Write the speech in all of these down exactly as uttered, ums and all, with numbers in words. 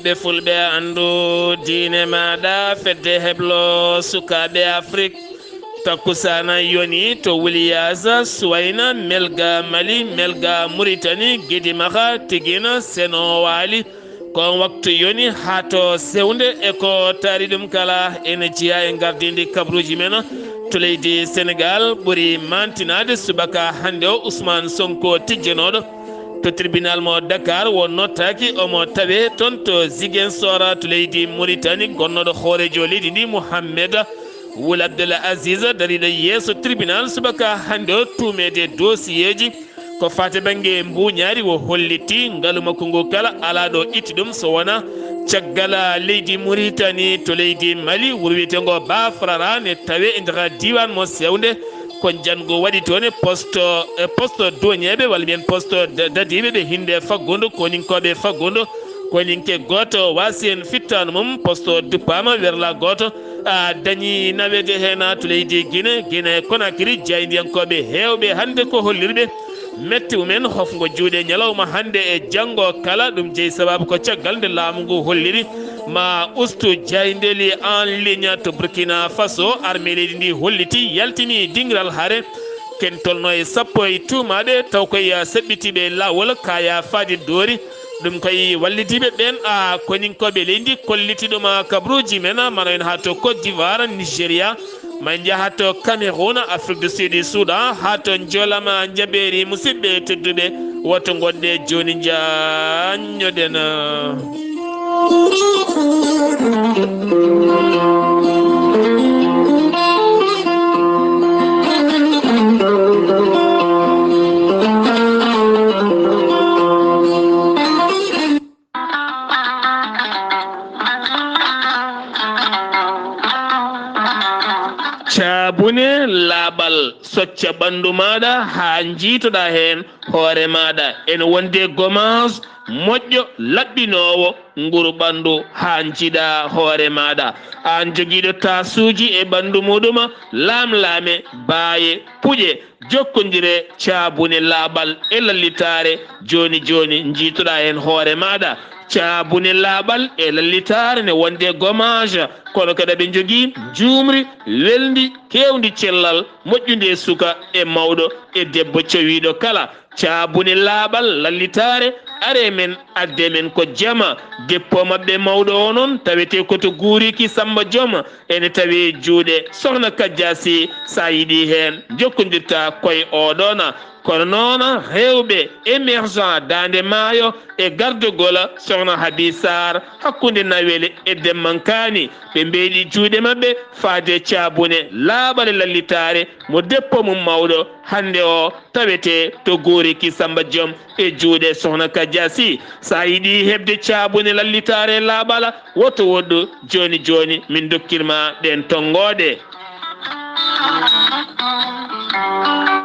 Ɓe fulɓe anndu diine maaɗa, fedde heblo sukaaɓe Afrik. Takkusaana yoni to Wuliyasa, Suwayna, Melga Mali, Melga Muritani, Gidi Maxa, Tigina, Seno Waali. Ko on waktu yoni haa to sewnde e ko taari ɗum kala ene jeyaa e ngardiindi kabruuji men to leydi Senegaal. Ɓuri maantinaade subaka hannde o, Ousmane Sonko tijjanooɗo to tribunal mo Dakar wo nottaaki, omo tawee toon to Ziguinchor to leydi Mauritanie. Gonnooɗo hooreejo leydi ndi, Mohamed Wul Abdel Aziz, dariiɗo yeeso tribunal subaka hannde o, tuumeede dosiyeeji ko faati bannge mbuuñaari, wo holliti ngalu makko ngu kala alaa ɗo itti ɗum so wonaa caggal leydi Mauritanie to leydi Mali, wuro wiyeteengo Bafrara, ne tawee e nder diiwaan mo sewnde. Ko njanngu waɗi toon e poste, e poste douanier ɓe, walla mbiyen poste da-, dadiiɓe ɓe hinnde faggudu, koninkooɓe faggudu, koninke gooto waasi heen fittaandu mum, poste duppaama, werla gooto, a, dañi naweede heen to leydi Guinée, Guinée Conakry, jaayndiyankooɓe heewɓe hannde ko hollirɓe metti mumen, hofngo juuɗe ñalawma hannde e janngo kala. Ɗum jeyi sabaabu ko caggal nde laamu ngu holliri ma ustu jaayndeeli en ligne to Burkina Faso. Armée leydi ndi holliti, yaltini dingiral hare, ken tolno e sappo e tuumaaɓe taw koye saɓɓitiiɓe laawol kaya faade doori. Ɗum koye wallidiiɓe ɓeen, a, koninkooɓe leydi kolliti ɗum, a, kabruuji men, mano en haa to Côte d'Ivoire, Nigeria, ma en njaha to Cameroun, Afrique du Sud, Soudan, haa to Njolama Njabeeri. Musidɓe tedduɓe, woto ngonɗe jooni njaññoɗen. Caabune laaɓal, socca ɓanndu maaɗa haa njiitoɗaa heen hoore maaɗa. Ene wonde gomaas moƴƴo, laɓɓinoowo nguru ɓanndu haa njiiɗaa hoore maaɗa. Aan jogiiɗo taasuuji e ɓanndu muɗum, laamlaame, baaye, puƴe, jokkondire caabune laaɓal e lallitaare jooni jooni, njiitoɗaa heen hoore maaɗa. Caabune laaɓal e lallitaare ne wonde gomaas, kono kadi aɓe njogii njuumri welndi, keewndi cellal, moƴƴundi e suka e mawɗo e debbo cowiiɗo kala. Caabune laaɓal lallitaare, are men, adde men ko jama. Deppo maɓɓe mawɗo o noon tawetee ko to Guuriki Samba Joom, ene tawee juuɗe Sohna Kajja Sy. So a yiɗi heen, jokkondirta koye oɗoon. Kono noon, heewɓe émergent Daande Maayo e gardogol Sohna Habi Sarr hakkunde Nawel e Demmankaani, ɓe mbeeɗi juuɗe maɓɓe faade caabune laaɓal e lallitaare mo deppo mum mawɗo hannde o tawetee to Guuriki Samba Joom e juuɗe Sohna Kajja Sy. So a yiɗi heɓde caabune lallitaare laaɓal, woto woɗɗu jooni jooni, min dokkir ma ɗeen tonngooɗe.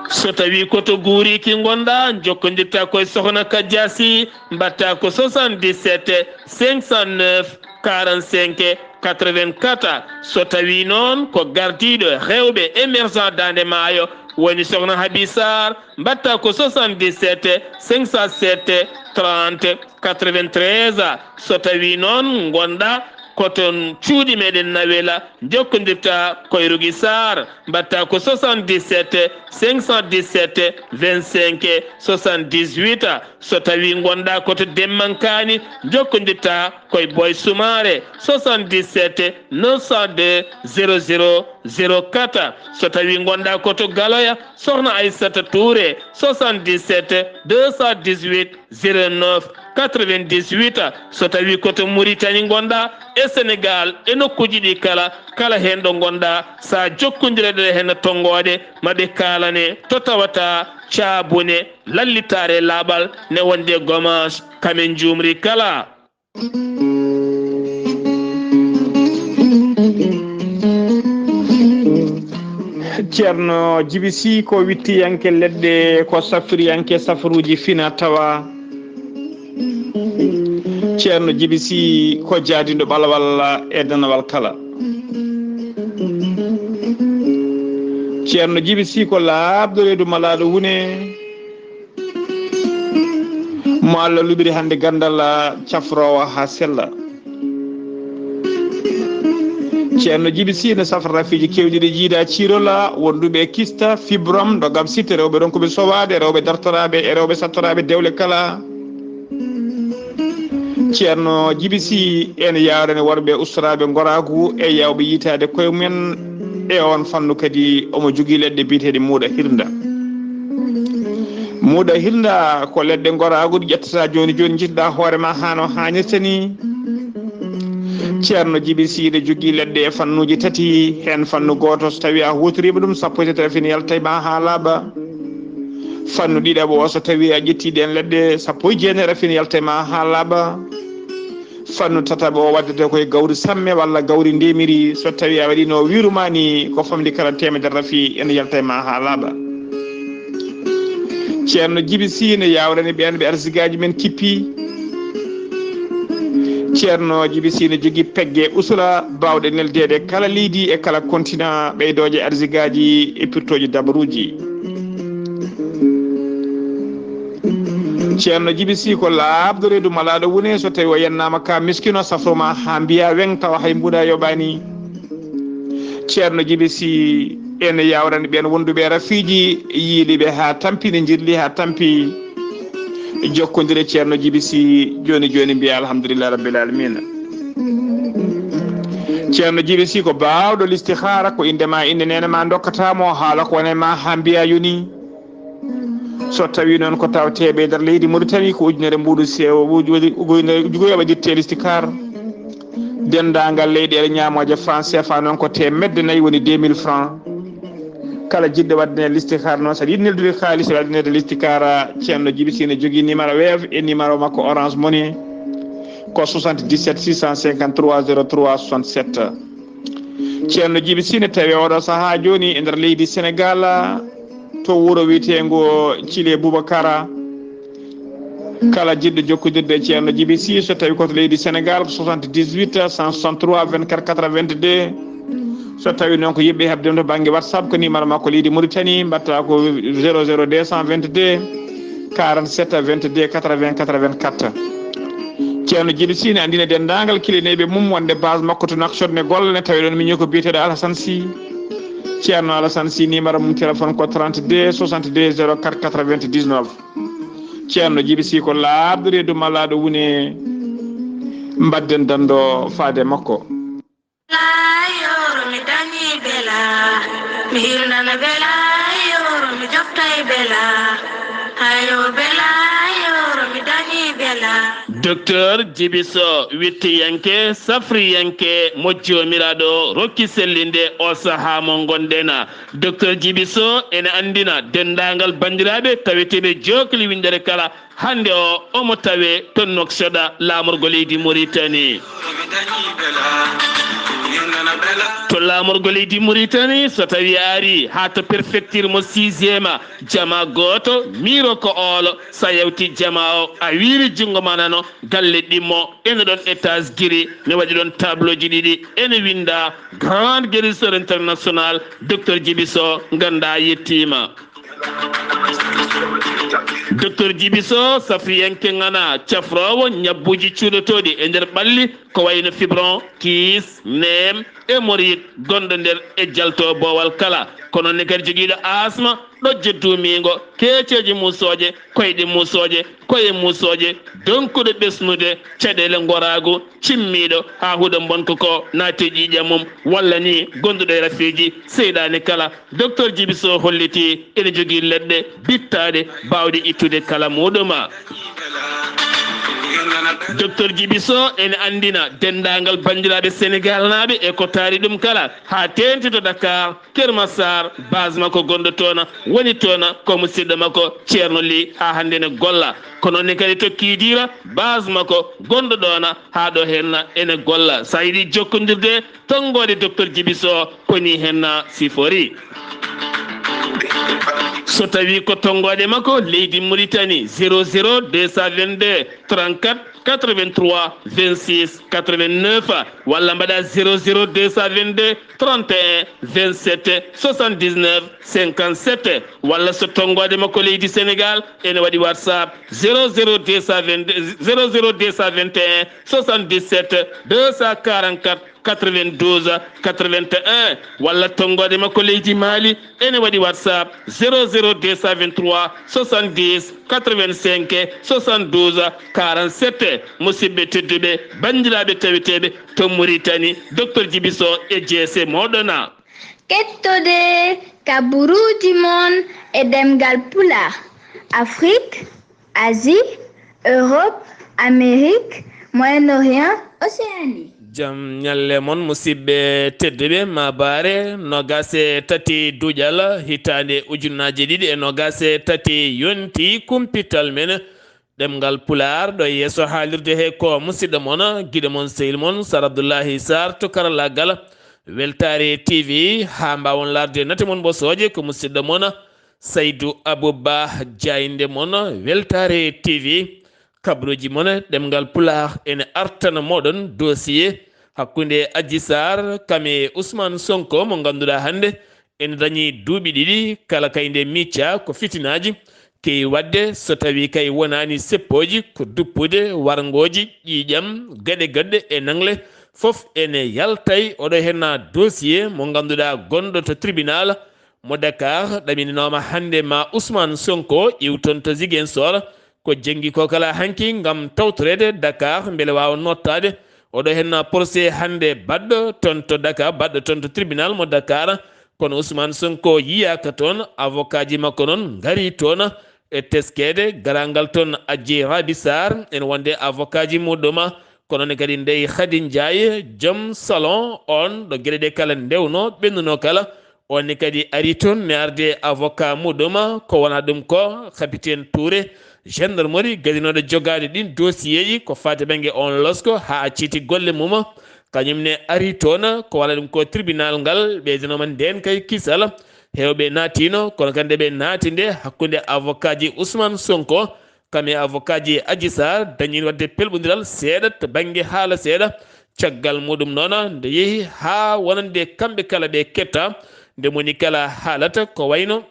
So tawii ko to Guuriki ngonɗaa, njokkondirta koye Sohna Kajja Sy, mbaɗta ko soixante-dix-sept cinq cent neuf quarante-cinq quatre-vingt-quatre. So tawii noon ko gardiiɗo heewɓe émergent Daande Maayo woni Sohna Habi Sarr, mbaɗta ko soixante-dix-sept cinq cent sept trente quatre-vingt-treize. So tawii noon ngonɗaa ko toon cuuɗi meɗen Nawela, njokkondirta koye Rugi Sarr, mbaɗta ko soixante-dix-sept cinq cent dix-sept vingt-cinq soixante-dix-huit. So tawii ngonɗaa ko to Demmankaani, njokkondirta koye Boy Sumaare, soixante-dix-sept neuf cent deux zéro zéro zéro quatre. So tawii ngonɗaa ko to Galoya, Sohna Aissata Touré, soixante-dix-sept deux cent dix-huit zéro neuf quatre-vingt-dix-huit. So tawii ko to Mauritanie ngonɗaa, e Sénégal, e nokkuuji ɗi kala, kala heen ɗo ngonɗaa, so a jokkondirat e heen tonngooɗe, ma ɓe kaalane to tawata caabune lallitaare laaɓal ne wonde gomaas, kamen njuumri kala. Ceerno Jibi Sy ko wittiyanke leɗɗe, ko safriyanke safruuji fina tawa. Ceerno Jibi Sy ko jaadiiɗo ɓalawal e danawal kala. Ceerno Jibi Sy ko laaɓɗo reedu malaaɗo wune. Mo Allah luɓiri hannde ganndal cafroowo haa sella. Ceerno Jibi Sy ne safra rafiiji keewɗi ɗi jiida ciirola, wonduɓe e kista, fibrom, ndogam sitte, rewɓe ronkuɓe sowaade, rewɓe dartoraaɓe e rewɓe sattoraaɓe dewle kala. Ceerno Jibi Sy ene yaawrani worɓe ustoraaɓe ngoraagu e yaawɓe yiytaade koye mumen. E oon fannu kadi omo jogii leɗɗe biyeteeɗe muuɗa hirnda. Muuɗa hirnda ko leɗɗe ngoraagu ɗi ƴettata jooni jooni, njiɗɗa hoore ma haa no haanirta ni. Ceerno Jibi Sy ne jogii leɗɗe e fannuuji tati, heen fannu gooto so tawii a huutoriima ɗum, sappo e tati rafin yalta e ma haa laaɓa. Fannu ɗiɗaɓo o, so tawii a ƴettii ɗeen leɗɗe, sappo e jeenayi rafin yalta e ma haa laaɓa. Fannu tataɓo o waddete koye gawri samme walla gawri ndemiri, so tawii a waɗiino wiiru ma ni, ko famɗi kala teemedere rafi ene yalta e ma haa laaɓa. Ceerno Jibi Sy ne yaawrani ɓeen ɓe arsigaaji men kippi. Ceerno Jibi Sy ne jogii pegge usula baawɗe neldeede kala leydi e kala kontina, ɓeydooje arsigaaji e pirtooji dabaruuji. Ceerno Jibi Sy ko laaɓɗo reedu malaaɗo wune, so tawii o yennaama ka miskino, safro ma haa mbiya weŋ, tawa hay mbuuɗa yoɓaani. Ceerno Jibi Sy ene yaawrani ɓeen wonduɓe e rafiiji, yiiliɓe haa tampi, ne njirli haa tampi. Jokkondire Ceerno Jibi Sy, jooni jooni mbiya alhamdulillahi rabbil alamina. Ceerno Jibi Sy ko baawɗo listihaara, ko innde ma, innde neene ma ndokkata mo, haala ko wone ma haa mbiya yoni. So tawii noon ko tawteeɓe e nder leydi Mauritanie, ko ujunere mbuuɗu sewo, ujunere, ujunere waɗirte listikaar. Denndaangal leyɗeele ñaamooje franc C F A noon ko teemedde nayi, woni deux mille francs. Kala jiɗɗo waɗde listikaar noon, so aɗa yiɗi neldude kaalis, waɗde listikaar, Ceerno Jibi Sy ne jogii numéro Wave e numéro makko Orange Money, ko soixante-dix-sept six cent cinquante-trois zéro trois soixante-sept. Ceerno Jibi Sy ne tawi oɗo sahaa jooni e nder leydi Senegal, to wuro wiyeteengo Thillé Boubacara. Kala jiɗɗo jokkondirde e Ceerno Jibi Sy, so tawi ko to leydi Senegal, ko soixante-dix-huit cent soixante-trois vingt-quatre quatre-vingt-deux. So tawi noon ko yiɗɓe heɓde mo to bannge WhatsApp, ko numéro makko leydi Mauritanie, mbaɗta ko zéro zéro deux cent vingt-deux quarante-sept vingt-deux quatre-vingts quatre-vingt-quatre. Ceerno Jibi Sy ne anndina denndaangal kilineeɓe mum wonde base makko to Nouakchott ne golla, ne tawi ɗoon miñi ko biyeteeɗo Alassane Sy. Ceerno Alassane Sy, numéro mum téléphone ko trente-deux soixante-deux zéro quatre quatre-vingt-dix-neuf. Ceerno Jibi Sy ko laaɓɗo reedu malaaɗo wune, mbaɗden danndo faade makko. Bela yoro mi dañi bela, mi hirnana bela yoro mi joftay bela. Hayo bela yoro mi dañi bela. Docteur Jibi Soh, wittiyanke, safriyanke, mo Joomiraaɗo rokki sellinde o sahaa mo ngonɗen. Docteur Jibi Soh ene anndina denndaangal banndiraaɓe taweteeɓe jookli winndere kala, hannde o, omo tawee to Nouakchott, laamorgo leydi Mauritanie. To laamorgo leydi Mauritanie, so tawii a arii haa to prefecture mo sixième, jama gooto, miiro ko oolo, so a yawti jama o, a wiiri junngo ma nano, galle ɗimmo, ene ɗoon étage giri, ne waɗi ɗoon tableauji ɗiɗi, ene winnda Grande Guérison International, Docteur Jibi Soh, nganndaa yettiima. Docteur Jibi Soh, safriyanke ŋana, cafroowo ñabbuuji cuuɗotooɗi e nder ɓalli, ko wayno fibron, kiis, neem, hémorroïde, gonɗo nder e jalto boowal kala. Kono ne kadi jogiiɗo asma, ɗojjo duumiingo, keeceeje muusooje, koyɗe muusooje, koye muusooje, donkuɗo ɓesnude, caɗeele ngoraagu, cimmiiɗo haa huɗo mbonko ko naati e ƴiiƴam mum, walla ni gonɗuɗo e rafiiji seyɗaani kala. Docteur Jibi Soh holliti ene jogii leɗɗe bittaaɗe baawɗe ittude kala muuɗum. Docteur Jibi Soh ene anndina denndaangal banndiraaɓe Senegaalnaaɓe e ko taari ɗum kala, haa teeŋti to Dakar, Keur Massar, base makko gonɗo toon, woni toon ko musidɗo makko Ceerno Ly, haa hannde ene golla. Ko noon ne kadi to Kidira, base makko gonɗo ɗoon, haa ɗo heen ene golla. So a yiɗi jokkondirde, tonngoode Docteur Jibi Soh, ko nii heen siforii. So tawii ko tonngoode makko leydi Mauritanie, zéro zéro deux cent vingt-deux trente-quatre quatre-vingt-trois vingt-six quatre-vingt-neuf, walla mbaɗa zéro zéro deux cent vingt-deux trente et un vingt-sept soixante-dix-neuf cinquante-sept, walla so tonngoode makko leydi Sénégal ene waɗi WhatsApp zéro zéro deux cent vingt-deux, zéro zéro deux cent vingt et un soixante-dix-sept deux cent quarante-quatre quatre-vingt-douze quatre-vingt-un, walla tonngoode makko leydi Mali ene waɗi WhatsApp zéro zéro deux cent vingt-trois soixante-dix quatre-vingt-cinq soixante-douze quarante-sept. Musidɓe tedduɓe, banndiraaɓe taweteeɓe to Mauritanie, Docteur Djibi Sow e J C Moɗona. Kettode kaburuuji mon e ɗemngal Pulaar, Afrique, Asie, Europe, Amérique, Moyen-Orient, Océanie. Jam ñalle mon, musidɓe tedduɓe, maabaare noogaas e tati duƴal hitaande ujunnaaje ɗiɗi e noogaas e tati yonti kumpital men ɗemngal Pulaar. Ɗo yeeso haalirde he ko musidɗo mon, giɗo mon, sehil mon, Sar Abdullahi Sar to karallaagal Weltaare T V. Haa mbaawon laarde nate mon bosooje, ko musidɗo mon Saydu Abuba, jaaynde mon Weltaare T V. Kabruuji mon ɗemngal Pulaar ene artana mooɗon dossier hakkunde Adji Sarr kam e Ousmane Sonko, mo ngannduɗaa hannde ene dañi duuɓi ɗiɗi. Kala kay nde micca ko fitinaaji kewi waɗde, so tawi kay wonaani seppooji, ko duppude, warngooji, ƴiiƴam, geɗe goɗɗe e nangle, fof ene yaltay. Oɗo henna dossier mo ngannduɗaa gonɗo to tribunal mo Dakar, ɗamininooma hannde ma Ousmane Sonko iwton to Ziguinchor, ko jenngi ko kala hanki ngam tawtoreede Dakar, mbele waawa nottaade. Oɗo henna procès hannde baɗɗo toon to Dakar, baɗɗo toon to tribunal mo Dakar, kono Ousmane Sonko yiyaaka toon. Avocat ji makko noon ngari toon e teskeede. Garaangal toon Adji Raby Sarr, ene wonde avocat ji muɗum, kono ne kadi Ndeye Khady Ndiaye, joom salon on, ɗo geɗe ɗe kala ndewno, ɓennuno kala, on ne kadi ari toon ne arde avocat muɗum. Ko wona ɗum ko, Capitaine Touré, gendarmerie, gadinooɗo jogaade ɗin dossier ji ko faati bannge on losko haa acciti golle mum. Kañum ne ari toon, ko wona ɗum ko tribunal ngal ɓeydanooma ndeen kay kisal. Heewɓe naatino, kono kadi nde ɓe naati nde, hakkunde avocat ji Ousmane Sonko kam e avocat ji Adji Sarr dañi waɗde pelɓondiral seeɗa to bannge haala seeɗa. Caggal muɗum noon, nde yehi haa wonande kamɓe kala ɓe ketta, nde moni kala haalata ko wayno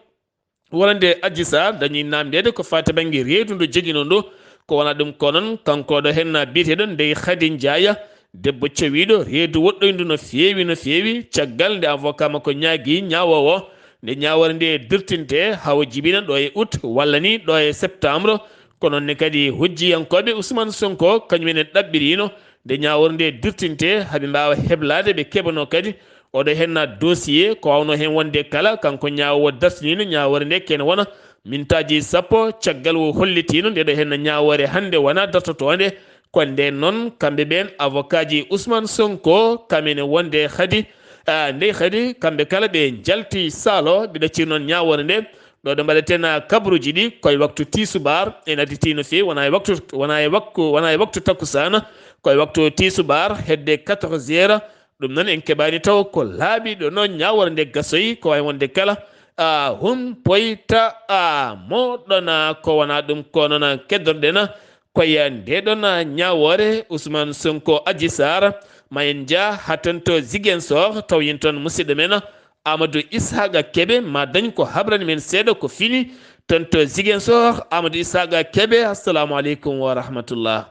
wonande Adji Sarr dañi naamndeede ko faati bannge reedu ndu joginoo ndu. Ko wona ɗum ko noon, kanko ɗo henna biyeteeɗo Ndeye Khady Ndiaye, debbo cawiiɗo, reedu woɗɗoyndu no feewi, no feewi. Caggal nde avocat makko ñaagi ñaawoowo nde ñaawoore nde dirtinte, hawo jibina ɗo e août walla ni ɗo e septembre. Ko noon ne kadi hojjiyankooɓe Ousmane Sonko, kañum en ɗaɓɓirino nde ñaawoore nde dirtinte, haɓe mbaawa heblaade, ɓe keɓano kadi oɗo henna dossier, ko wawno heen wonde kala. Kanko ñaawoowo dartiniino ñaawoore nde kene wona mintaaji sappo, caggal o hollitiino nde ɗo henna ñaawoore hannde wona dartotoonde. Ko ndeen noon, kamɓe ɓeen, avocat ji Ousmane Sonko, kamɓe ne wonde kadi, ah, ndey kadi, kamɓe kala ɓe njalti saalo, ɓe ɗacciri noon ñaawoore nde. Ɗo ɗo mbaɗeten, ah, kabaruuji ɗi, ko e waktu tiisubaar, en additi no feewi, wona e waktu, wona e waktu, wona e waktu takkusaan, ko e waktu tiisubaar, hedde quatorze heures. Ɗum noon en keɓaani taw ko laaɓi ɗo noon ñaawoore nde gasoyi, ko wayi wonde kala, ah, humpoyta, ah, moɗona, ko wona ɗum ko noon keddorɗen. Ko e nde ɗon ñaawoore Ousmane Sonko Adji Sarr, ma en njah haa toon to Ziguinchor, taw yen toon musidɗo men Amadou Ishaqa Kebe, ma dañ ko habrani men seeɗa ko fini toon to Ziguinchor. Amadou Ishaqa Kebe, assalamu aleykum wa rahmatullah.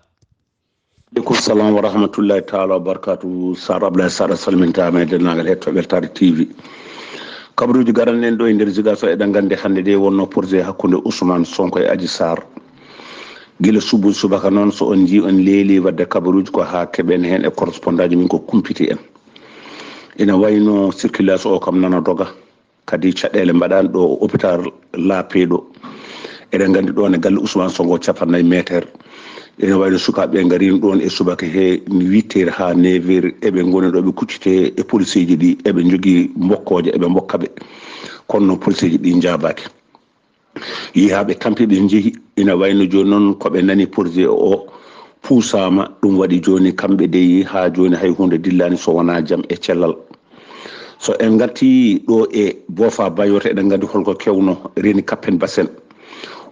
Aleykum salam wa rahmatullahi taala wa barakatuh. Sar Ablaye Sar, a salmintaama e denndaangal heɗotooɓe Weltaare T V. Kabaruuji garanɗen ɗo e nder Ziguinchor, eɗen nganndi hannde de wonno procès hakkunde Ousmane Sonko e Adji Sarr. Gila subu subaka noon, so on njii, on leeli waɗde kabaruuji, ko haa keɓen heen e correspondant ji min ko kumpiti en. Ina wayno circulation o kam nana doga, kadi caɗeele mbaɗaani ɗo hôpital La Paix ɗo. Eɗen nganndi ɗoon e galle Ousmane Sonko cappannayi meter. Ina wayno sukaaɓe ngariino ɗoon e subaka he huit heures haa neuf heures, eɓe ngoni ɗo, ɓe kuccite e policeeji ɗi, eɓe njogii mbokkooje, eɓe mbokka ɓe. Kono noon policeeji ɗi njaabaaki. Yiyaaɓe tampi ɓe njehi, ina wayno jooni noon ko ɓe nani procès o puusaama, ɗum waɗi jooni kamɓe dey haa jooni hay huunde dillaani so wonaa jam e cellal. So en ngartii ɗo e Boofa Bayotte, eɗen nganndi holko kewno reeni Kappen Basen.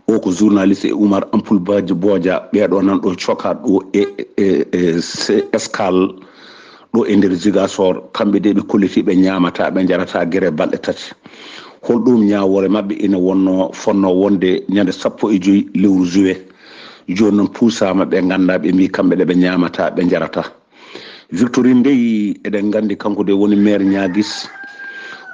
O ko journaliste e Oumar Ampoule Badji Bodia, ɓeeɗo nan ɗo coka ɗo e, e, e, e Escale, ɗo e nder Ziguinchor. Kamɓe de ɓe kolliti ɓe ñaamata, ɓe njarata gere balɗe tati. Holɗum ñaawoore maɓɓe ina wonno, fonno wonde ñande sappo e joyi lewru juillet. Jooni noon puusaama ɓe ngannda, ɓe mbi kamɓe de ɓe ñaamata, ɓe njarata. Victorine Ndeye, eɗen nganndi kanko de woni maire Niaguis.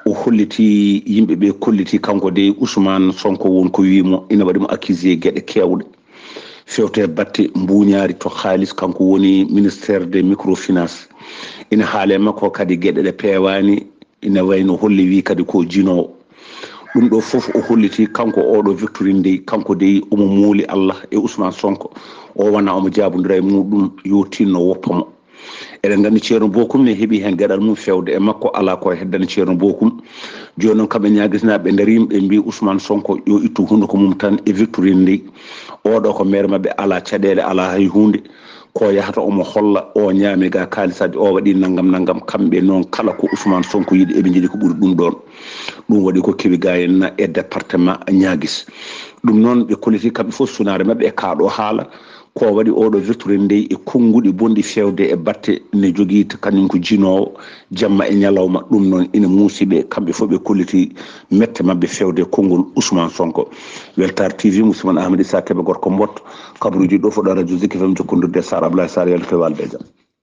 O holliti yimɓe ɓe, kolliti kanko de Ousmane Sonko won ko wi mo, ina waɗi mo accusé geɗe kewɗe. Fewte batte mbuñaari to xaalis, kanko woni ministère des microfinance. Ina haale makko kadi geɗe ɗe peewaani, ina wayno holli wi kadi ko jinoowo. Ɗum ɗo fof o holliti kanko oɗo Victorine Ndeye, kanko dey omo mooli Allah e Ousmane Sonko. O wona omo jaabondira e muɗum, yo tinno woppa mo. Eɗen nganndi Ceerno Bokum ne heɓi heen geɗal mum fewde e makko, alaa ko heddani Ceerno Bokum. Jooni noon kamɓe Niaguisnaaɓe ɓe ndariima, ɓe mbi Ousmane Sonko yo ittu hunnduko mum tan e Victorine Ndeye. Oɗo ko maire maɓɓe, alaa caɗeele, alaa hay huunde. Ko yahata omo holla, o ñaami ga kaalisaaji, o waɗi nanngam nanngam. Kamɓe noon kala ko Ousmane Sonko yiɗi, eɓe njiɗi ko ɓuri ɗum ɗoon. Ɗum waɗi ko kewi ga henna e département Niaguis. Ɗum noon ɓe kolliti kamɓe fof sunaare maɓɓe e kaa ɗo haala. Ko waɗi oɗo Victorine Ndeye e konnguɗi bonɗi fewde e batte ne jogii t-, kañum ko jinoowo jamma e ñalawma. Ɗum noon ina muusi ɓe, kamɓe fof ɓe kolliti mette maɓɓe fewde konngol Ousmane Sonko. Weltaare T V, musidɗo mon Ahmed Issa Kébé, gorko Mbot, kabaruuji ɗo fuɗɗo Radio Zik F M, jokkondirde e Sar Ablaye Sar, yalto e walde e jam.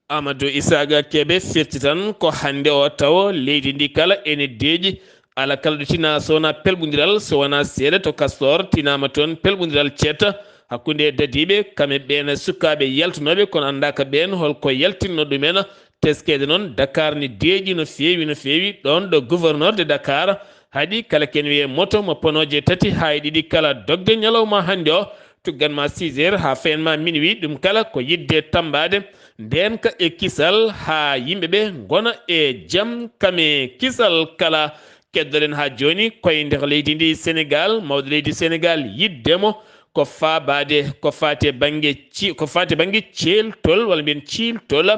Amadou Isaaga Kebe firti tan ko hannde o tawo leydi ndi kala ene deeƴi. Ala kala ɗo tinaa so wonaa pelɓondiral, so wonaa seeɗa to Castor tinaama toon pelɓondiral ceetta hakkunde dadiiɓe, kam e ɓeen sukaaɓe yaltunooɓe, kono anndaaka ɓeen hol ko yaltinno ɗumen. Teskeede noon, Dakar ne deeƴi no feewi, no feewi, ɗoon ɗo gouverneur de Dakar haɗi kala ken wiyee moto mo ponooje tati haa e ɗiɗi kala dogde ñalawma hannde o, tuggan ma six heures haa fayan ma minuit, ɗum kala ko yiɗde tammbaade ndeenka e kisal haa yimɓe ɓe ngona e jam, kam e kisal kala. Keddoɗen haa jooni koye nder leydi ndi Senegaal, mawɗo leydi Senegaal yiɗde mo ko faabaade, ko faati e bannge ci-, ko faati e bannge ceeltol, walla mbiyen ciiltol,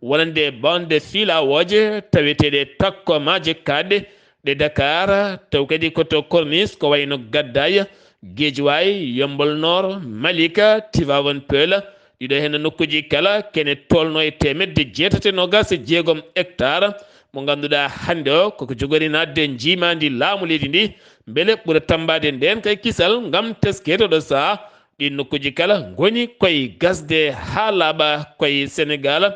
wonande bande filawooje taweteeɗe takkomaaje kaaɗɗe ɗe Dakar, taw kadi ko to Corniche, ko wayno Gaddaye, Guédiawaye, Yeumbeul Nord, Malika, Tivaouane Peulh, ɗiɗo heen nokkuuji kala kene tolno e teemedde jeetati e noogaas e jeegom hectare, mo ngannduɗaa hannde o koko jogori naatde njiimaandi laamu leydi ndi, mbele ɓura tammbaade ndeenka e kisal ngam teskeede ɗo sahaa. Ɗiin nokkuuji kala ngoni koye gasde haa laaɓa koye Senegaal.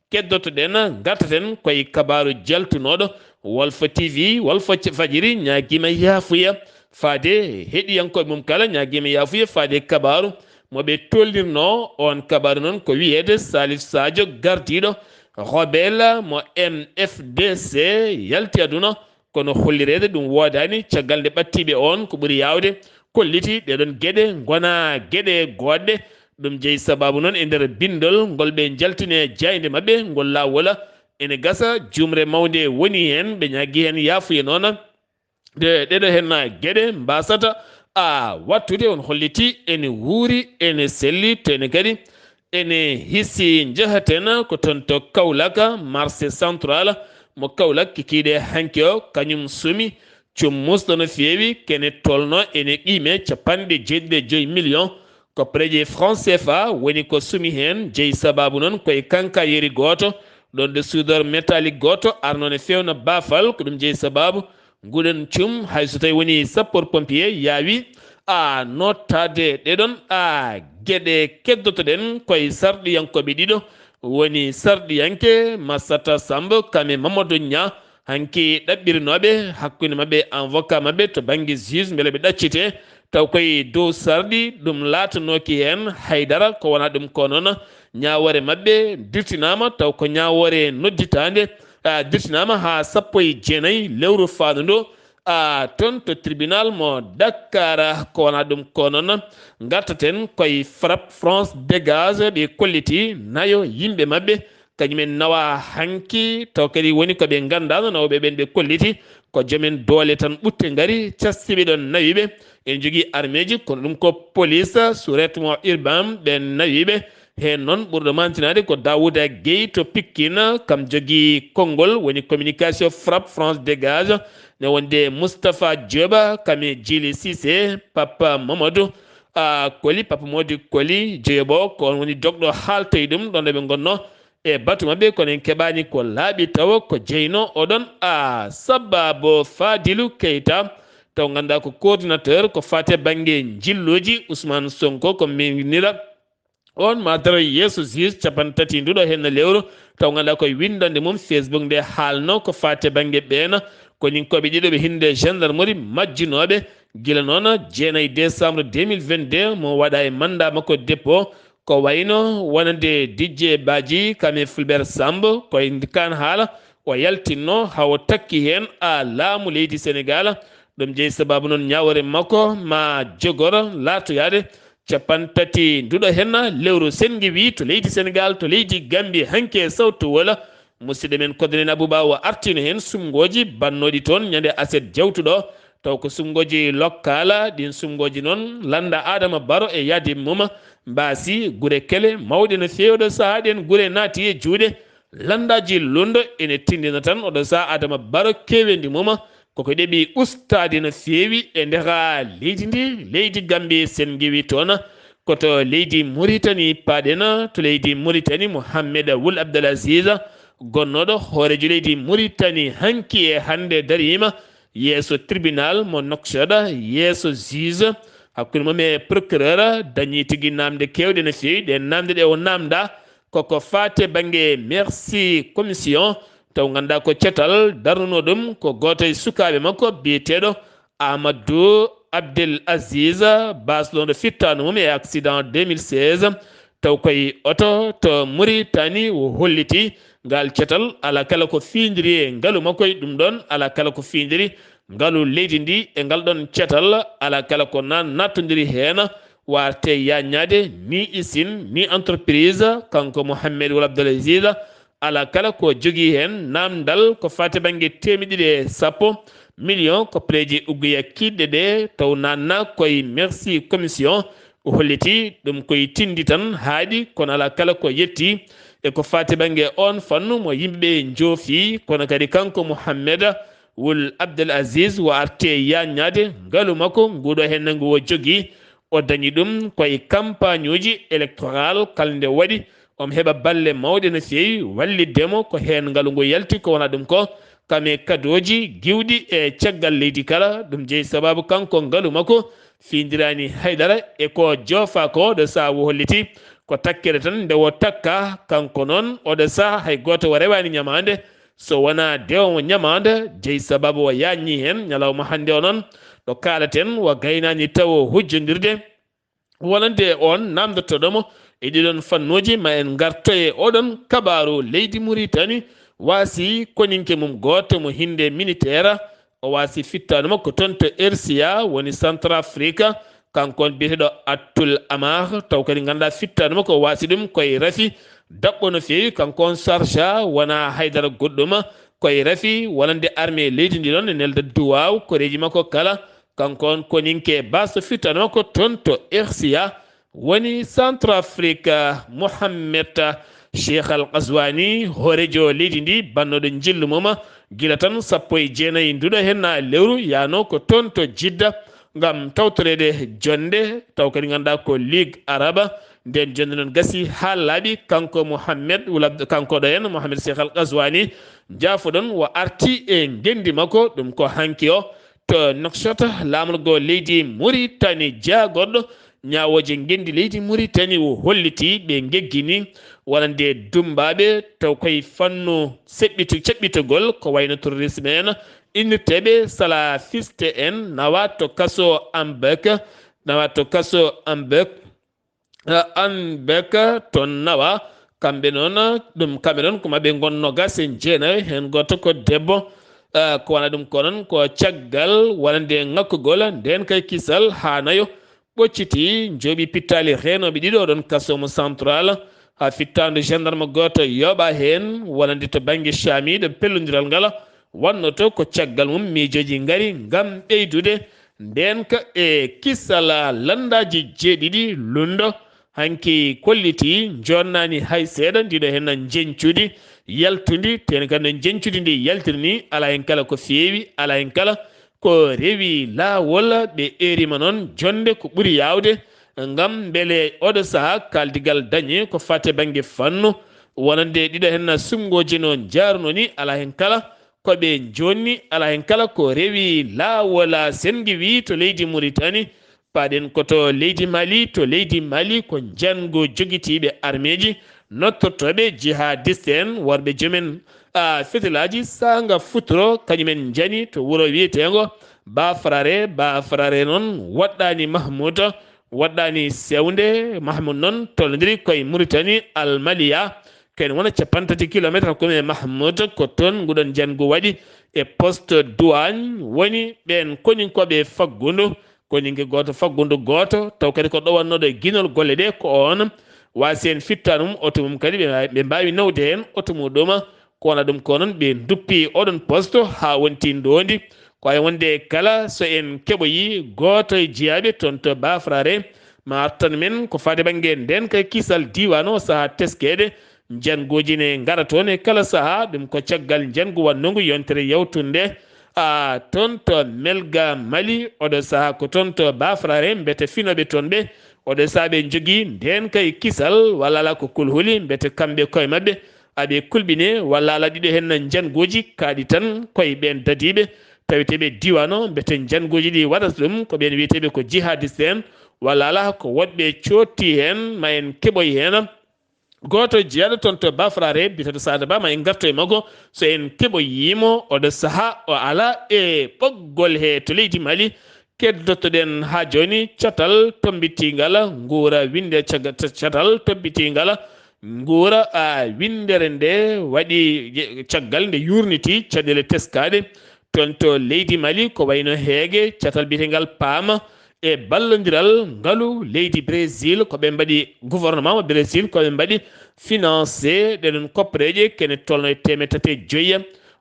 Keddotoɗen, ngartaten koye kabaaru jaltunooɗo. Walfa T V, Walfa Fajiri ñaagiima yaafuya faade heɗiyankooɓe mum kala, ñaagiima yaafuya faade kabaaru mo ɓe tolnirnoo. Oon kabaaru noon ko wiyeede Salif Sadio, gardiiɗo rebelle mo M F D C, yalti aduna. Kono hollireede ɗum woodaani, caggal nde ɓattiiɓe oon ko ɓuri yaawde kolliti ɗee ɗoon geɗe ngonaa geɗe goodɗe. Ɗum jeyi sabaabu noon e nder binndol ngol ɓe njaltini e jaaynde maɓɓe ngol laawol. Ene gasa juumre mawnde woni heen, ɓe ñaagii heen yaafuya noon. Ɗe-, ɗeɗo heen geɗe mbaasata a wattude, on holliti ene wuuri, ene selli, to ene kadi ene hisi. Njahaten ko toon to Kaolack, marché central mo Kaolack, kikiiɗe hanki o, kañum sumi cummusɗo no feewi, kene tolno ene qiime capanɗe jeeɗiɗi e joyi million. Ko pereje franc C F A woni ko sumi heen, jeyi sabaabu noon koye kanka yeri gooto, ɗoon ɗo soudeur métallique gooto arno ne fewna baafal, ko ɗum jeyi sabaabu nguɗon cum, hay so tawi woni sapeur pompier yaawi a nottaade ɗeɗon a geɗe. Keddotoɗen koye sarɗiyankooɓe ɗiɗo, woni sarɗiyanke Massata Samb kam e Mamadou Niang, hanki ɗaɓɓirnooɓe hakkunde maɓɓe avocat maɓɓe to bannge juge mbele ɓe ɗaccite, taw koye dow sarɗi ɗum laatanooki heen haydara, ko wonaa ɗum ko noon. Ñaawoore maɓɓe dirtinaama taw ko ñaawoore nodditaande, a, dirtinaama haa sappo e jeenayi lewru faandu ndu, a, toon to tribunal mo Dakar. Ko wonaa ɗum ko noon, ngartaten koye FRAPP, France Dégage, ɓe kolliti nayo yimɓe maɓɓe, kañumen nawa hanki, taw kadi woni ko ɓe nganndaano nawɓe ɓen ɓe kolliti ko joomen doole tan ɓutte ngari, castiiɓe ɗon nawiiɓe. Ene jogii armeeji, kono ɗum ko police, sous-régiment urbain ɓen nawiiɓe. Heen noon ɓurɗo mantinaade ko Daouda Gueye to Pikine, kam jogii konngol woni communication FRAPP France Dégage, ne wonde Moustapha Diop, kam e Djili Cissé, Papa Mamadou, a Koli, Papa Mody Koli Jeyobo, ko on woni dogɗo haaltoy ɗum ɗon ɗo ɓe ngonno e batu maɓɓe, kono en keɓaani ko laaɓi tawa ko jeyno oɗon a Sababu Fadilou Keita, taw ngannduɗaa ko coordinateur ko faate bannge njilluuji. Ousmane Sonko ko mewinira on ma daro yeeso juge capanɗe tati nduɗo henna lewru, taw ngannduɗaa koye winndande mum Facebook nde haalno ko faate bannge ɓeena koninkooɓe ɗiɗo ɓe hinde gendarmerie majjunooɓe gila noon jeenayi décembre deux mille vingt-deux, mo waɗa e mandat makko dépôt, ko wayno wonande Didier Badji kam e Fulbert Samb, koye kan haala o yaltinno haa o takki heen a laamu leydi Sénégal. Ɗum jeyi sababu noon ñaawore makko ma jogor laatoyaade capanɗe tati nduɗo henna lewru. Sen ngi wi to leydi Sénégal, to leydi Gambie, hanki e sawtu wola, musidɗo men Kodonel Abouba o artino heen suɓngooji bannooɗi toon ñande aset jawtuɗo, taw ko suɓngooji lokkaala. Ɗin suɓngooji noon lannda Adama Baro e yaade mum mbaasi gure kele mawɗe no feewi. Oɗo sahaa ɗen gure naati e juuɗe lanndaaji lunndo, ene tinndina tan oɗo sahaa Adama Baro kewendi mum koko ɗeɓi ustaade no feewi e ndeka leydi ndi, leydi Gambie. Sen ngiwi toon ko to leydi Mauritanie paaɗen, to leydi Mauritanie Mohamed Wul Abdel Aziz, gonnooɗo hooreejo leydi Mauritanie, hanki e hannde dariima yeeso tribunal mo Nouakchott, yeeso juge, hakkunde mum e procureur, dañi tigi naamnde keewɗe no feewi. Ɗe naamnde ɗe o naamnda koko faate bannge merci commission, taw ngannduɗaa ko cetal darnuno ɗum ko gooto e sukaaɓe makko biyeteeɗo Amadou Abdel Aziz, baasnooɗo fittaandu mum e accident deux mille seize, taw koye oto to Mauritanie o holliti ngal cetal, alaa kala ko fiindiri e ngalu makko e ɗum ɗoon, alaa kala ko fiindiri ngalu leydi ndi e ngal ɗoon cetal, alaa kala ko na-, nattondiri heen, warte yaññaade ni usine, ni entreprise, kanko Mohamed Wul Abdel Aziz, alaa kala ko jogii heen naamndal ko faati bannge teemedde ɗiɗi e sappo million ko pleeje ugguya kiiɗɗe ɗe, taw naatna koye merci commission. O holliti ɗum koye tinndi tan haaɗi, kono alaa kala ko yetti e ko faati bannge oon fannu mo yimɓe njoofi, kono kadi kanko Mohamed Wul Abdel Aziz o arti e yaññaade ngalu makko nguɗo heen ngu o jogii. O dañi ɗum koye campagne uji électoral kala nde waɗi, omo heɓa balle mawɗe no feewi wallitde mo ko heen ngalu ngu yalti, ko wona ɗum ko kam e kadooji giwɗi e caggal leydi kala. Ɗum jeyi sababu kanko ngalu makko fiindiraani haydara e ko joofa ko. Ɗo sahaa o holliti ko takkere tan nde o takka, kanko noon oɗo sahaa hay gooto o rewaani ñamaande so wonaa dewo mo ñamaande. Jeyi sababu o yaññi heen ñalawma hannde o noon ɗo kaalaten o gaynaani tawo hujjondirde wonande on naamndotooɗo mo e ɗiɗon fannuuji. Ma en ngartoye oɗon kabaaru. Leydi Muritani waasi koninke mum gooto mo hinnde militeer, o waasi fittaandu makko toon to R C A, woni Centrafrique. Kanko on biyeteeɗo Attul Amar, taw kadi ngannduɗaa fittaandu makko o waasi ɗum koye rafi daɓɓo no feewi. Kanko on Sarja wonaa haydara goɗɗum koye rafi wonande armée leydi ndi ɗon e nelda duwaaw koreeji makko kala. Kanko on koninke baasɗo fittaandu makko toon to R C A, woni Centrafrique, Mohamed Cheikh Al Ghazouani, hooreejo leydi ndi, bannooɗo njillu mum gila tan sappo e jeenayi nduɗo heen na lewru, yaano ko toon to Jidda ngam tawtoreede jonnde, taw kadi ngannduɗaa ko Ligue Araba. Nden jonnde noon gasi haa laaɓi, kanko Mohamed Wul Abd-, kanko ɗo en Mohamed Cheikh Al Ghazouani, jaafoɗon o arti e ngenndi makko, ɗum ko hanki o to Nouakchott, laamorgo leydi Muritani, jaagorɗo ñaawooje ngenndi leydi Muritani, o holliti ɓe ngeggini wonande dummbaaɓe taw koye fannu seɓɓitu-, ceɓɓitugol ko wayno terrorisme en, innirteeɓe salafiste en, nawa to kaso Ambek, nawa to kaso Ambek, eh, Ambek toon nawa. Kamɓe noon, ɗum kamɓe noon ko maɓɓe ngon noogas e jeenayo, heen gooto ko debbo. Eh, ko wona ɗum ko noon ko caggal wonande ŋakkugol ndeen kay kisal haa nayo ɓocciti, njooɓi pittaali reenooɓe ɗiɗo ɗoon kaso mo Central, haa fittaandu gendarme gooto yooɓa heen, wonande to bannge Caami ɗo pellondiral ngal wonnoto ko caggal mum miijooji ngari ngam ɓeydude ndeenka e kisal lanndaaji jeeɗiɗi lunndo. Hanki kolliti joonnaani hay seeɗa ndiɗo heen njeñcudi yaltundi, teni kadi no njeñcudi ndi yaltiri ni, alaa heen kala ko feewi, alaa heen kala ko rewi laawol. Ɓe eerima noon jonnde ko ɓuri yaawde, ngam mbele oɗo sahaa kaaldigal dañe ko faati bannge fannu, wonande ɗiɗo heen suɓngooji no njaaruno ni, alaa heen kala ko ɓe njonni, alaa heen kala ko rewi laawol, a, senngi wi to leydi Muritani, paaɗen ko to leydi Mali, to leydi Mali ko njanngu jogitiiɓe armeeji nottortooɓe jihadiste en, worɓe joomen, a, fitilaaji saanga futuro, kañumen njani to wuro wiyeteengo Bafrare. Bafrare noon woɗɗaani Mahmoud, woɗɗaani sewnde. Mahmoud noon tolnodiri koye Muritani Almaliya, ko ene wona capanɗe tati kilometre hakkunde e Mahmoud. Ko toon nguɗon njanngu waɗi e poste douane woni ɓeen koninkooɓe faggundu, koninke gooto faggundu gooto, taw kadi ko ɗowannooɗo e ginol golle ɗe ko oon. Waasi en fittaandu mum, oto mum kadi ɓe, ɓe mbaawi nawde heen oto muɗum. Ko wona ɗum ko noon ɓe nduppi oɗon poste haa wonti ndoondi. Ko ay wonde kala so en keɓoyi gooto e jiyaaɓe toon to Bafrare, ma artan men ko faade bannge ndeen kay kisal diiwaan o sahaa teskeede. Njannguuji ne ngara toon e kala sahaa, ɗum ko caggal njanngu wannungu yontere yawtunde, a, toon to Melga Mali, oɗo sahaa ko toon to Bafrare mbete finooɓe toon ɓe, oɗo sahaa ɓe njogii ndeen kay kisal walla alaa ko kulhuli, mbete kamɓe koye maɓɓe aɓe kulɓine walla alaa ɗiɗo heen njannguuji kaaɗi tan koye ɓeen dadiiɓe taweteeɓe diiwaan o, mbete njannguuji ɗi waɗata ɗum ko ɓeen wiyeteeɓe ko jihadiste en walla alaa ko woɗɓe cootti heen, ma en keɓoy heen. Gooto jeyaaɗo toon to Bafrare, biyeteeɗo Saada Ba, ma en ngarto e makko. So en keɓoyii mo, oɗo sahaa o alaa e ɓoggol he to leydi Mali. Keddotto-ɗen haa jooni catal tombitiingal nguura winnde caga-, catal tombitiingal nguura, a, winndere nde waɗi ye-, caggal nde yuurniti caɗeele teskaaɗe toon to leydi Mali, ko wayno heege catal biyeteengal Paama, e ballondiral ngalu leydi Brésil, ko ɓe mbaɗi, gouvernement mo Brésil, ko ɓe mbaɗi financé ɗeɗon koppareeje kene tolno e teemeɗɗe tati e joyi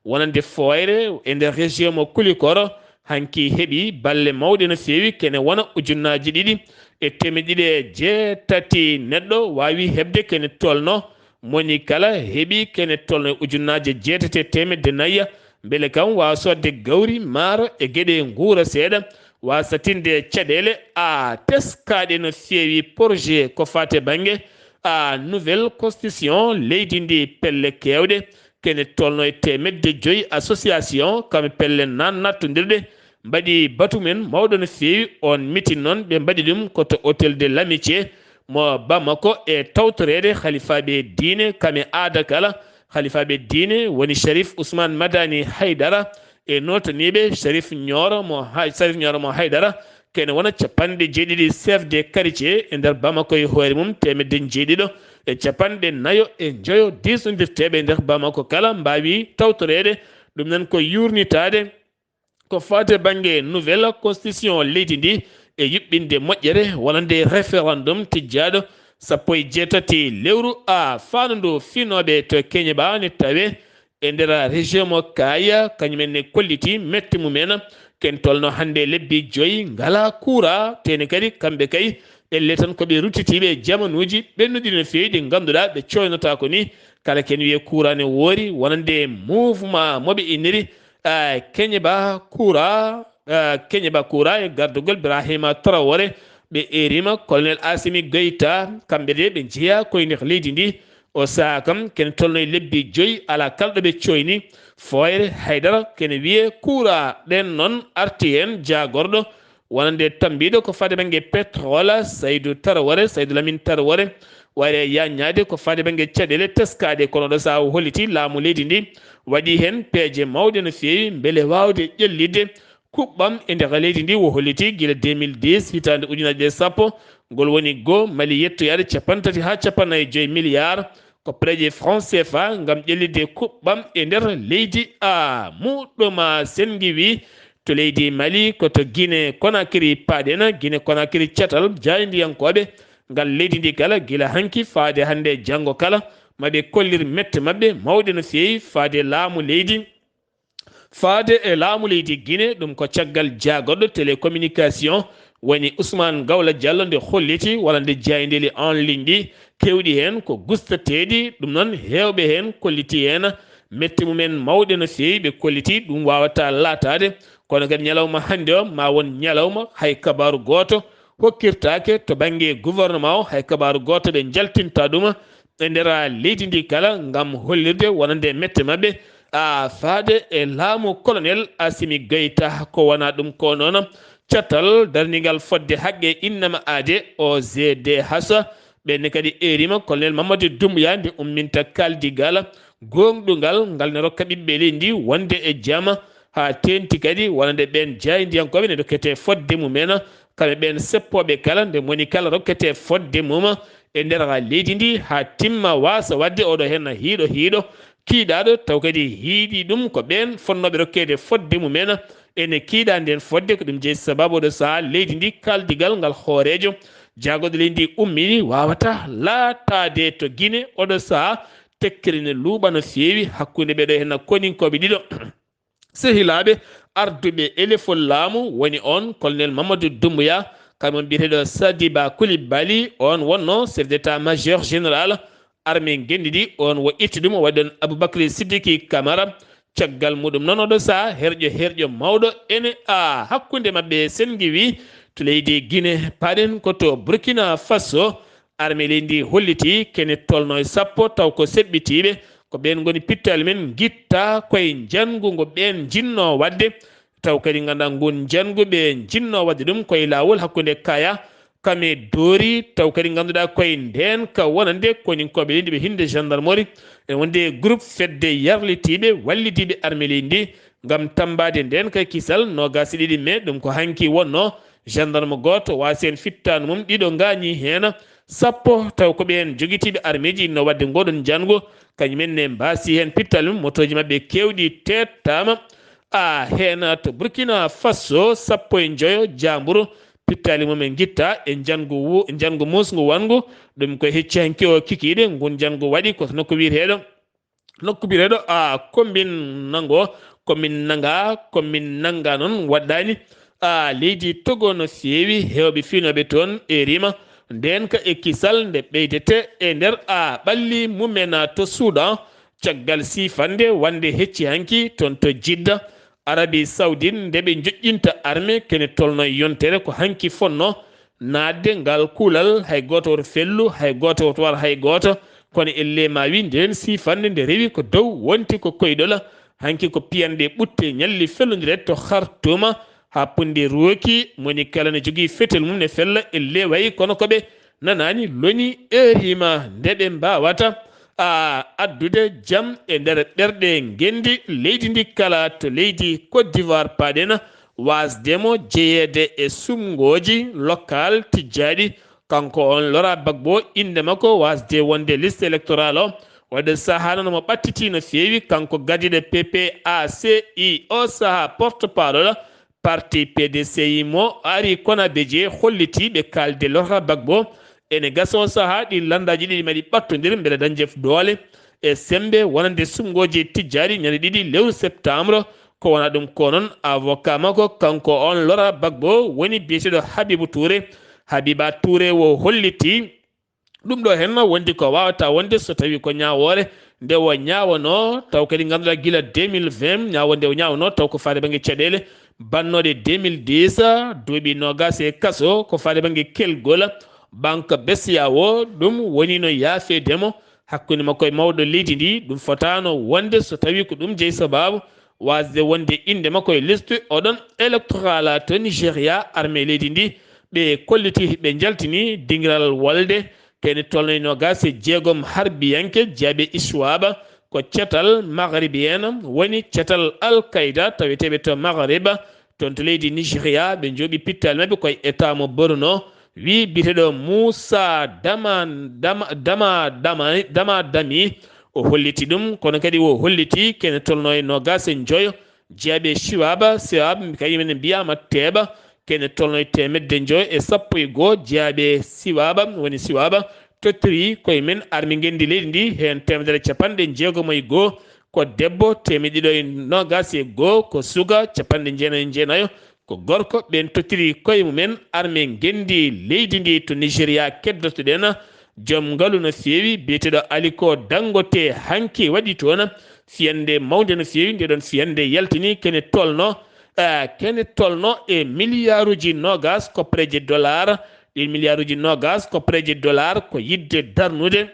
wonande fooyre e nder région mo Kulikoro. Hanki heɓi balle mawɗe no feewi, kene wona ujunnaaji ɗiɗi e teemeɗɗe ɗiɗi e jeetati neɗɗo waawi heɓde kene tolno. Moni kala heɓi kene tolno e ujunnaaje jeetati e teemedde nayi, mbele kam waawa soodde gawri, maaro e geɗe nguura seeɗa, waawa sattinde caɗeele, a, teskaaɗe no feewi projet ko faati e bannge, a, nouvelle constitution leydi ndi, pelle keewɗe, kene tolno e teemedde joyi association, kam e pelle nan nattondirɗe, mbaɗi batu men mawɗo no feewi. On mitin noon, ɓe mbaɗi ɗum ko to Hôtel de l'Amitié mo Bamako, e tawtoreede halifaaɓe diine, kam e aada kala. Halifaaɓe diine woni Sharif Ousmane Madani Haydara e nootaniiɓe Sharif Nioro mo Hay-, Sharif Nioro mo Haydara, kene wona capanɗe jeeɗiɗi chef de quartier e nder Bamako e hoore mum, teemedde jeeɗiɗo e capanɗe nayo e njoyo diisondirteeɓe e nder Bamako kala mbaawi tawtoreede. Ɗum noon ko yuurnitaade ko faati e bannge nouvelle constitution leydi ndi e yuɓɓinde moƴƴere wonande référendum tijjaaɗo sappo e jeetati lewru A. Faandu ndu finooɓe to Keñeba ne tawe e nder région mo Kaya, kañumen ne kolliti mette mumen, ken tolno hannde lebbi joyi ngalaa kuuraa, teni kadi kamɓe kay elle tan ko ɓe ruttitiiɓe e jamanuuji ɓennuɗi no feewi ɗi ngannduɗaa ɓe coynotaako ni. Kala ken wiye kuuraa ne woori wonande mouvement mo ɓe inniri, a, Keñeba Kuuraa, a, Keñeba Kuuraa e gardugol Birahima Traoré, ɓe eerima Colonel Assimi Goïta, kamɓe de ɓe njeyaa koye nder leydi ndi. O sahaa kam, kene tolno e lebbi joyi, alaa kala ɗo ɓe coyni. Fooyre Haydara, kene wiye kuuraa ɗen noon arti heen jaagorɗo wonande tambiiɗo ko faade bannge pétrole, Saydou Traoré, Saydou Lamine Traoré, wayre yaññaade ko faade bannge caɗeele teskaaɗe, kono ɗo sahaa o holliti laamu leydi ndi waɗi heen peeje mawɗe no feewi mbele waawde ƴellitde kuɓɓam e nder leydi ndi. O holliti gila deux mille dix, hitaande ujunaaji ɗiɗi e sappo, ngol woni goo Mali yettoyaade cappanɗe tati haa cappanɗe nayi e joyi milliard ko peeje franc C F A ngam ƴellitde kuɓɓam e nder leydi. A, muɗɗo ma senngi wi to leydi Mali ko to Guinée Conakry paaɗen. Guinée Conakry catal jaayndiyankooɓe ngal leydi ndi kala gila hanki faade hannde e janngo kala ma ɓe kollir mette maɓɓe mawɗe no feewi faade laamu leydi. Faade e laamu leydi Guinée, ɗum ko caggal jaagorɗo télécommunication woni Ousmane Gawla Diallo nde holliti walla nde jaayndeeli en ligne ɗi keewɗi heen ko gustateeɗi, ɗum noon heewɓe heen kolliti heen mette mumen mawɗe no feewi, ɓe kolliti ɗum waawataa laataade, kono kadi ñalawma hannde o ma won ñalawma hay kabaaru gooto hokkirtaake to bannge gouvernement o, hay kabaaru gooto ɓe njaltinta ɗum e nder leydi ndi kala, ngam hollirde wonande mette maɓɓe, a, faade e laamu colonel Assimi Goïta. Ko wona ɗum ko noon, catal darningal fodde haqqe innama aade, O G D H, ɓenne kadi eerima colonel Mamadou Doumbouya nde umminta kaldigal, gooŋɗungal ngal ne rokka ɓiɓɓe leydi ndi wonde e jam, haa teeŋti kadi wonande ɓeen jaayndiyankooɓe ne dokkete fodde mumen, kamɓe ɓeen seppooɓe kala, nde moni kala rokkete fodde mum e nder leydi ndi, haa timma waasa waɗde oɗo heen hiiɗo hiiɗo kiiɗaaɗo, taw kadi hiiɗi ɗum ko ɓeen fotnooɓe rokkeede fodde mumen. Ene kiiɗa ndeen fodde, ko ɗum jeyi sababu oɗo sahaa leydi ndi kaldigal ngal hooreejo jaagorɗo leydi ndi ummini, waawata laataade to Gine oɗo sahaa. Tekkere ne luuɓa no feewi hakkunde ɓeeɗo heen koninkooɓe ɗiɗo. Sehilaaɓe arduɓe e lefol laamu woni on colonel Mamadou Doumbouya, kañum biyeteeɗo Sadiba Coulibaly, on wonno chef d'état-major général armée ngenndi ndi, on wo itti ɗum, o waɗi ɗon Aboubacry Siddiqui Camara. Caggal muɗum noon, oɗo sahaa herƴo herƴo mawɗo ene a hakkunde maɓɓe sengi wi to leydi Guinée, paɗen ko to Burkina Faso. Armée leydi ndi holliti kene tolno e sappo, taw ko seɓɓitiiɓe, ko ɓeen ngoni pittaali men ngitta koye njanngu ngo ɓeen njinnoo waɗde. Taw kadi nganndaa ngun njanngu ɓe njinnoo waɗde ɗum koye laawol hakkunde Kaya, Kame Dori, taw kadi ngannduɗaa koye ndeen ka wonande koninkooɓe leydi ɓe hinde gendarmerie, ene wonde groupe fedde yarlitiiɓe wallidiiɓe armée leydi ndi ngam tammbaade ndeen ka kisal noogaas e ɗiɗi mai, ɗum ko hanki wonno. Gendarme gooto waasi heen fittaandu mum, ɗiɗo ngaañii heen, sappo taw ko ɓeen jogitiiɓe armeeji inno waɗde ngoɗon njanngu, kañum en ne mbaasi heen pittaali mum, motooji maɓɓe keewɗi teettaama. A heen to Burkina Faso, sappo e njoyo jaamburu, pittaali mum en ngitta e njanngu wu-, njanngu muusngu wanngu, ɗum ko hecci hanki o kikiiɗe, ngun njanngu waɗi ko to nokku wiyeteeɗo nokku biyeteeɗo a Kombin Nango, Kombin Nanga, Kombin Nanga noon waɗɗaani a leydi Togo no feewi heewɓe fiinooɓe toon e rima ndeen ka e kisal nde ɓeydete e nder a ɓalli mumen to Suudan, caggal siifande wonde hecci hanki toon to Jidda, Arabi Saoudite, nde ɓe njoƴƴinta arme kene tolno yontere ko hanki fonno naatde ngal kuulal, hay gooto woto fellu, hay gooto woto war hay gooto. Kono elle ma wi ndeen siifannde nde rewi ko dow wonti ko koyɗol. Hanki ko piyanɗe ɓutte ñalli fellondire to Khartoum, haa punndi rooki, moni kala ne jogii fetel mum ne fella elle wayi kono ko ɓe nanaani loni heure ma nde ɓe mbaawata a addude jam e nder ɓerɗe ngenndi leydi ndi kala. To leydi Côte d'Ivoire paɗen, waasde mo jeyeede e suɓngooji local tijjaaɗi. Kanko on Laurent Gbagbo, innde makko waasde wonde liste électorale o, waɗde sahaa noon mo ɓattitii no feewi, kanko gardiiɗo P P A C I o sahaa porte-parole parti P D C I mo ari Konabeje holliti ɓe kaalde Laurent Gbagbo. Ene gasa o sahaa ɗi lanndaaji ɗiɗi maɗi ɓattondir mbele dañde doole e semmbe wonande suɓngooji tijjaaɗi ñande ɗiɗi lewru septembre. Ko wona ɗum ko noon avocat makko, kanko on Laurent Gbagbo, woni biyeteeɗo Habibou Touré. Habiba Touré wo holliti ɗum ɗo heen wondi ko waawata wonde so tawi ko ñaawoore nde o ñaawanoo, taw kadi ngannduɗaa gila deux mille vingt ñaawo nde o ñaawanoo, taw ko faade bannge caɗeele bannooɗe deux mille dix, duuɓi noogaas e kaso ko faade bannge kelgol. Banque B C E A O ɗum woni no yaafeede mo hakkunde makko e mawɗo leydi ndi. Ɗum fotaano wonde so tawi ko ɗum jeyi sababu waasde wonde innde makko e liste oɗon électoral to Nigeria. Armée leydi ndi ɓe kolliti, ɓe njaltini dingiral wolde kene tolno e noogaas e jeegom harbiyanke jaaɓe Iswaba, ko catal Maghribien woni catal Al Qaeda taweteeɓe to Maghrib, toon to leydi Nigeria. Ɓe njooɓi pittaali maɓɓe koye État mo Borno, wi biyeteeɗo Moussa Dama, Dama, Dama, Dama, Dama Dami. O holliti ɗum, kono kadi o holliti kene tolno e noogaas e njoyo jaaɓe Siwaba, Siwaba kañum en mbiyaama teeɓa, kene tolno e teemedde njoyo e sappo e goo jaaɓe Siwaba, woni Siwaba, tottiri koye men armi ngenndi leydi ndi heen teemedere capanɗe jeegom e goo ko debbo, teemeɗɗe ɗiɗo e noogaas e goo ko suka, capanɗe jeenayo e jeenayo ko gorko. Ɓeen tottiri koye mumen arme ngenndi leydi ndi to Nigeria. Keddotoɗen joom ngalu no feewi, biyeteeɗo Aliko Dangote, hanki waɗi toon fiyannde mawnde no feewi. Nde ɗoon fiyannde yaltini kene tolno eh, kene tolno e miliyaaruuji noogas koppareeje dollar. Ɗin miliyaaruuji noogas koppareeje dollar ko yiɗde darnude,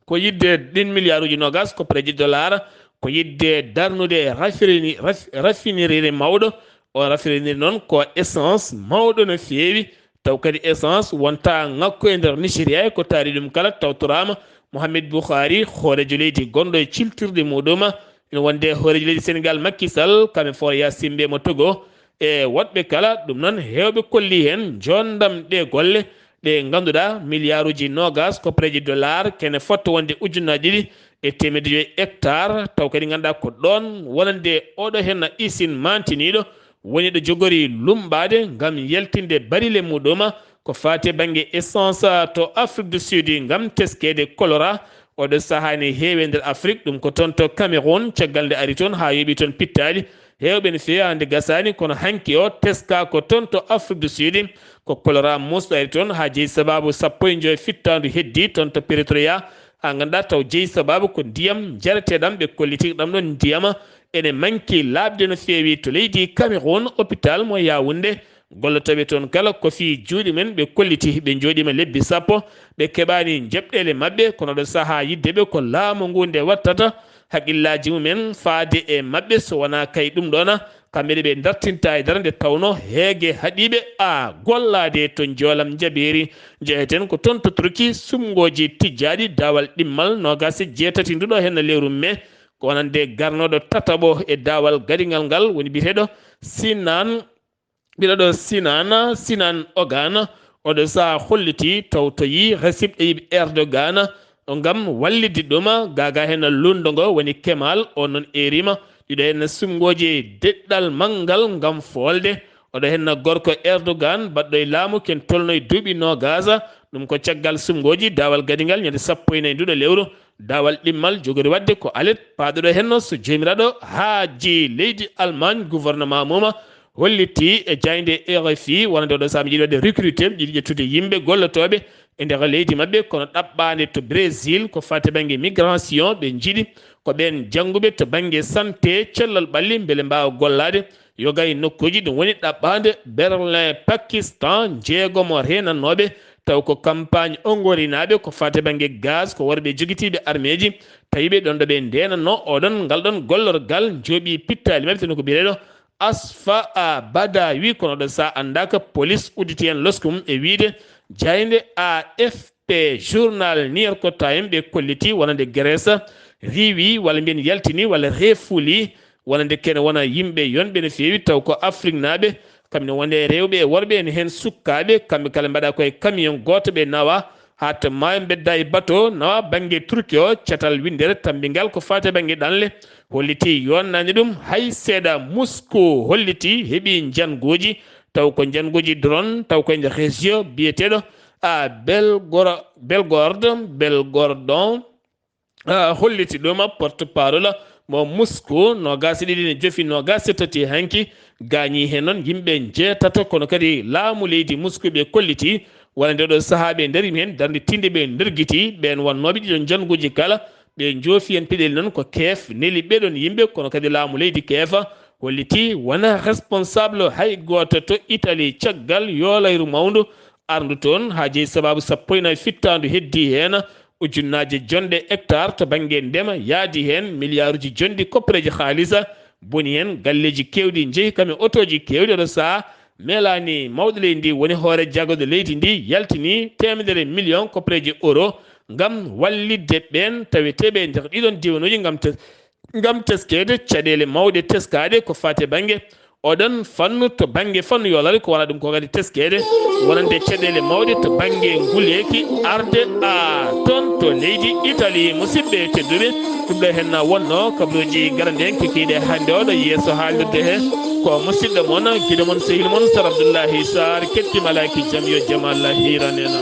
ko yiɗde, ɗin miliyaaruuji noogas koppareeje dollar ko yiɗde darnude raffinerie, raf-, raffinerie mawɗo. On raffinerie noon ko essence mawɗo no feewi. Taw kadi essence wonta ŋakku e nder Nigeria, e ko taari ɗum kala tawtoraama. Mohamed Buhari, hooreejo leydi gonɗo e ciltirde muɗum, ina wonde hooreejo leydi Senegal Macky Sall, kam e Foroyaa Simbe mo Togo, e woɗɓe kala. Ɗum noon, heewɓe kolli heen joondam ɗe golle ɗe ngannduɗaa miliyaaruuji noogas koppareeje dollar, kene fotta wonde ujunnaaje ɗiɗi e teemedde joyi hectare. Taw kadi ngannduɗaa ko ɗoon wonande oɗo heen usine mantiniiɗo woni ɗo jogori lummbaade ngam yaltinde barile muɗum ko faati e bannge essence to Afrique du Sud ngam teskeede choléra. Oɗo sahaa ne heewi e nder Afrik, ɗum ko toon to Cameroun, caggal nde ari toon haa yoɓi toon pittaali. Heewɓe ne feewi hannde gasaani, kono hanki o teskaa ko toon to Afrique du Sud. Ko choléra muusɗo ari toon haa jeyi sabaabu sappo e joy fittaandu heddi toon to Pretoria. Haa ngannduɗaa taw jeyi sabaabu ko ndiyam njareteeɗam, ɓe kolliti ɗam ɗoon ndiyam ene manki laaɓde no feewi to leydi Cameroun, hôpital mo Yaoundé. Gollotooɓe toon kala ko fii juuɗe men ɓe kolliti, ɓe njooɗiima lebbi sappo, ɓe keɓaani njeɓɗeele maɓɓe, kono ɗo sahaa yiɗde ɓe ko laamu ngu nde wattata haqqillaaji mumen faade e maɓɓe, so wonaa kay ɗum ɗoon, kamɓe ne ɓe dartinta e dara nde tawno heege haɗiiɓe a gollaade to Njoolam Njabeeri. Njeheten ko toon to Turki, sumngooji tijjaaɗi daawal ɗimmal noogaas e jeetati nduɗo heen lewru mee, ko wonande garnooɗo tataɓo e daawal gadigal ngal woni biyeteeɗo Sinan, biyeteeɗo Sinan, Sinan Ogan, oɗo sahaa holliti tawtoyi Recep Tayyip Erdogan ngam wallitde ɗum. Gaagaa heen luulndo ngo woni Kemal, o noon eeriima ɗiɗo heen sumngooji deɗɗal manngal ngam foolde. Oɗo heen gorko Erdogan, baɗɗo e laamu ken tolno e duuɓi noogaas. Ɗum ko caggal sumngooji daawal gadigal ñande sappo e nayi nduɗo lewru. Daawal ɗimmal jogori waɗde ko alet paaɗuɗo heen so joomiraaɗo haaji leydi Allemagne, gouvernement mum holliti e jaaynde R F I wonande oɗo sahaa mi yiɗi waɗde recruter, mi yiɗi ƴettude yimɓe gollotooɓe e nder leydi maɓɓe, kono ɗaɓɓaande to Brésil ko faati bannge migration, ɓe njiɗi ko ɓeen jannguɓe to bannge santé, cellal ɓalli, mbele mbaawa gollaade, yoga e nokkuuji. Ɗum woni ɗaɓɓaande Berlin, Pakistan, jeegomo reenannooɓe, taw ko campagne ongorinaaɓe ko faati bannge gaz, ko worɓe jogitiiɓe armeeji, tawi ɓe ɗoon ɗo ɓe ndeenatnoo oɗon, ngal ɗoon gollorgal, njooɓi pittaali maɓɓe, teno ko biyeteeɗo Asfa a Badawi, kono ɗo sahaa anndaaka, police udditi heen losku mum e wiyde jaaynde A F P, journal New York Times, ɓe kolliti wonande Grèce riiwi, walla mbiyen yaltini, walla reefuuli, wonande kene wona yimɓe yonɓe no feewi, taw ko Afriknaaɓe, kamɓe ne wonde rewɓe e worɓe, ene heen sukkaaɓe, kamɓe kala mbaɗa koye camion gooto, ɓe nawa haa to maayo, mbedda e bato, nawa bannge Turki o, catal winndere tammbingal ko faati bannge ɗanle, holliti yonnaani ɗum hay seeɗa. Moscou holliti heɓi njannguuji, taw ko njannguuji drone, taw ko e nder région biyeteeɗo a Belgoro-, Belgorod, Belgordon, a, holliti ɗum porte-parole mo Moscou, noogaas e ɗiɗi ne jofi noogaas e tati hanki, gaañii heen noon yimɓe njeetato, kono kadi laamu leydi Moscou ɓe kolliti wonande oɗo sahaa ɓe ndarii heen darnde tiinde, ɓe ndergiti ɓeen wonnooɓe ɗiɗo njannguuji kala, ɓe njoofi heen peɗeeli noon ko Kiev neli ɓee ɗoon yimɓe, kono kadi laamu leydi Kiev holliti wonaa responsable hay gooto to Italie caggal yoolayru mawndu arndu toon haa jeyi sabaabu sappo e nayi fittaandu heddi heen, ujunnaaje jonɗe hectare to bannge ndema, yaadi heen miliyaaruuji jonɗi koppareeji haalisa, boni heen galleeji keewɗi njehi kam e otooji keewɗi. Oɗo sahaa melaani mawɗo leydi ndi woni hoore jagguɗo leydi ndi yaltini teemedere miliyoŋ koppareeji euro ngam wallitde ɓeen taweteeɓe e nder ɗiɗon diwanuuji ngam te-, ngam teskeede caɗeele mawɗe teskaaɗe ko faati e bannge oɗon fannu. To bannge fannu yoolare ko wona ɗum ko kadi teskeede wonande caɗeele mawɗe to bannge nguleeki arde a toon to leydi Italie. Musidɓe tedduɓe, ɗum ɗo heen wonnoo kabaruuji garanɗe en kikiiɗe hannde oɗo yeeso haalirde he ko musidɗo mon, giɗo mon, sehil mon, Sar Abdullahi Sarr, ketti malaaki jam yo jam Allah hiiran en.